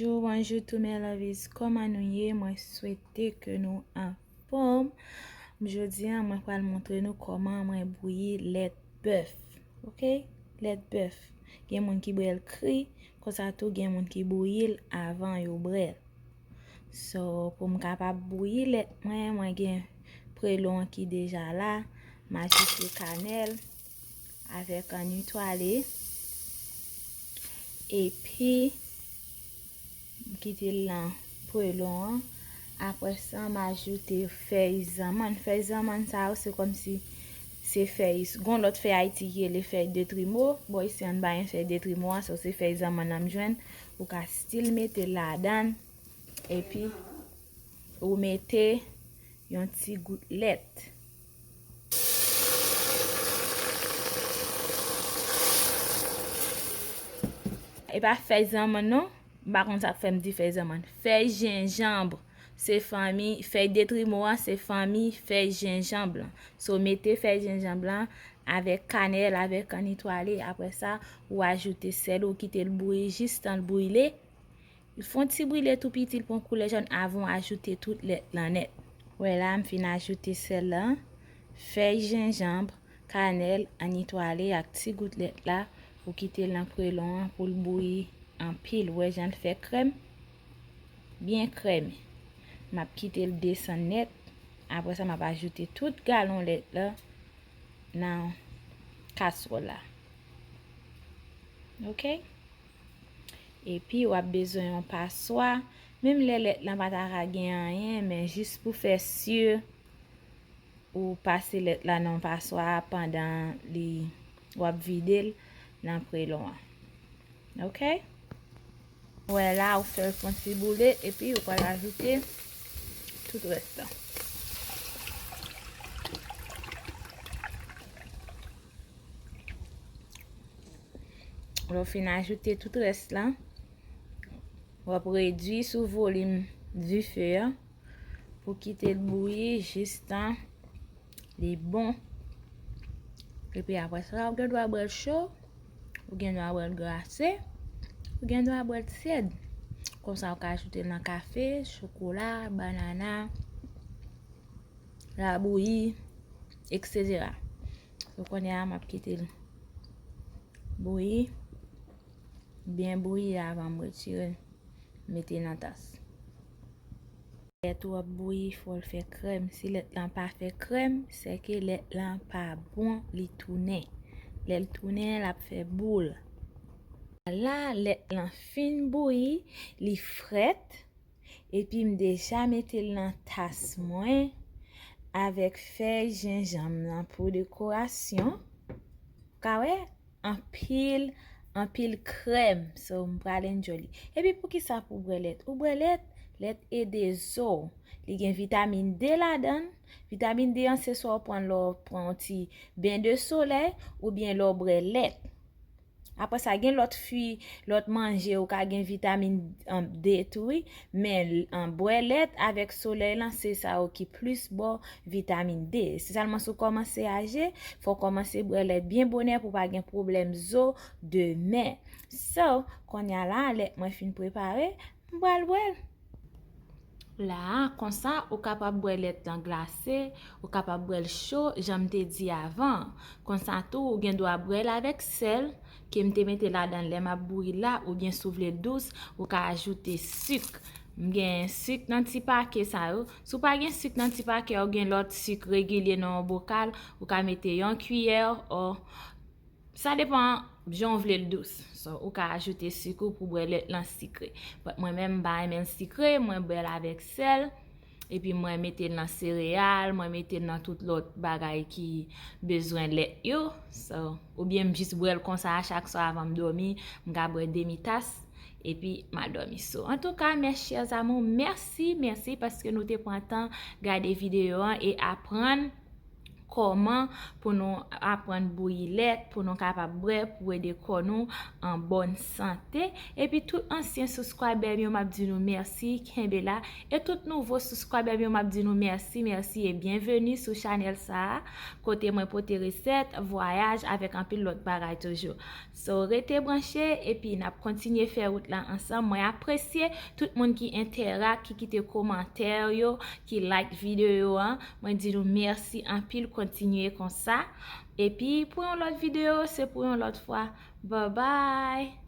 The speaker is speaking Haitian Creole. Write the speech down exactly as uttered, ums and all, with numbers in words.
Bonjou, bonjou tou mes lovies. Kòman nou ye? Mwen swete ke nou anfòm. Jodi a, mwen pral montre nou kòman mwen bouyi lèt bèf. Oke? Lèt bèf. Gen moun ki bwè l kri, konsa tou gen moun ki bouyi l avan yo bwè l. So, pou m kapab bouyi lèt mwen, mwen gen prelon ki deja la. M ajoute kanèl avèk anni twale. Epi, m kite l nan prelon an. Apre sa, m ajoute fèy zanmann. Fèy zanmann sa yo, se kòmsi se fèy, gon lòt fèy Ayiti ki rele fèy detrimo. Bò isi an pa gen fèy detrimo a, so se fèy zanmann nan m jwenn. Ou ka still mete l ladan l. Epi, ou mete yon ti gout lèt. E pa fèy zanmann non. M pa konn sa k fè m di fèy zanmann. Fèy jenjanm. Se fanmi, fèy detrimo a, se fanmi fèy jenjanm lan. So, mete fèy jenjanm lan avèk kanèl, avèk anni twale. Apre sa, ou ajoute sèl, ou kite l bouyi jistan l brile. L fè yon ti brile tou piti, l pran koulè jòn avan w ajoute tout lèt lan nèt. Wè la, m fin ajoute sèl lan, fèy jenjanm, kanèl, anni twale ak ti gout lèt la, ou kite l nan prelon an pou l bouyi anpil. Wè jan l fè krèm, byen krèm. M ap kite l desann nèt. Apre sa, m ap ajoute tout galon lèt la nan kaswòl la. Oke? Epi, w ap bezwen yon paswa. Menm lè lèt lan pa ta ka gen anyen, men jis pou fè si ou pase lèt la nan yon paswa pandan li, w ap vide l nan prelon an. Oke? Wè la, ou fè l fè yon ti boule, epi ou pral ajoute tout rès lan. Lè w fin ajoute tout rès lan, w ap redui sou volim dife a pou kite l bouyi jistan li bon. Epi apre sa, ou gen dwa bwè l cho, ou gen dwa bwè l glase, ou gen dwa bwè l tyèd. Konsa, ou ka ajoute l nan kafe, chokola, banana, labouyi, etsetera. So, kounye a, m ap kite l bouyi, byen bouyi avan m retire l, mete nan tas. Lèt ou ap bouyi, fò l fè krèm. Si lèt lan pa fè krèm, sèke lèt lan pa bon, li tounen. Lè l tounen, l ap fè boul. La, lèt lan fin bouyi, li frèt. Epi m deja mete l nan tas mwen avèk fèy jenjanm nan pou dekorasyon. Ou ka wè? Anpil, anpil krèm. So, m pral enjoy li. Epi poukisa pou bwè lèt? Ou bwè lèt, lèt ede zo w. Li gen vitamin D ladan l. Vitamin D an se swa w pran l lè w pran yon ti ben de solèy oubyen lè w bwè lèt. Apre sa, gen lòt fwi, lòt manje ou ka gen vitamin, um, D tou, wi. Men, um, bwè lèt avèk solèy lan, se sa yo ki plis ba w vitamin D. Se sèlman si w kòmanse aje, fò w kòmanse bwè lèt byen bonè pou w pa gen pwoblèm zo demen. So, kounye a la, lèt mwen fin prepare, m pral bwè l. La a, konsa, ou kapab bwè lèt lan glase, ou kapab bwè l cho, jan m te di avan. Konsa tou, ou gen dwa bwè l avèk sèl, ke m te mete ladan l lè m ap bouyi l la, oubyen si w vle l dous, ou ka ajoute sik. M gen sik nan ti pake sa yo. Si w pa gen sik nan ti pake a, ou gen lòt sik regilye nan yon bokal, ou ka mete yon kiyè, o, sa depan jan w vle l dous. So, ou ka ajoute sik ou pou bwè lèt lan sikre. But mwen menm, m pa renmen l sikre, mwen bwè l avèk sèl. Epi mwen mete l nan sereyal, mwen mete l nan tout lòt bagay ki bezwen lèt yo. So, oubyen m jis bwè l konsa a chak swa avan m dòmi, m ka bwè demi tas, epi m al dòmi. So, antouka, mes chers amours, mèsi, mèsi paske nou te pran tan gade videyo an e aprann kòman pou nou aprann bouyi lèt, pou nou kapab bwè, pou ede kò nou an bòn sante. Epi tout ansyen subscriber m yo, m ap di nou mèsi, kenbe la. E tout nouvo subscriber m yo, m ap di nou mèsi, mèsi e byenveni sou chanèl sa a, kote mwen pote resèt, vwayaj, avèk anpil lòt bagay toujou. So, rete branche, epi n ap kontinye fè wout la ansanm. Mwen apresye tout moun ki entèrak, ki kite komantè yo, ki like videyo an. Mwen di nou mèsi anpil, kontinye konsa. Epi pou yon lòt videyo, se pou yon lòt fwa. Bye bye!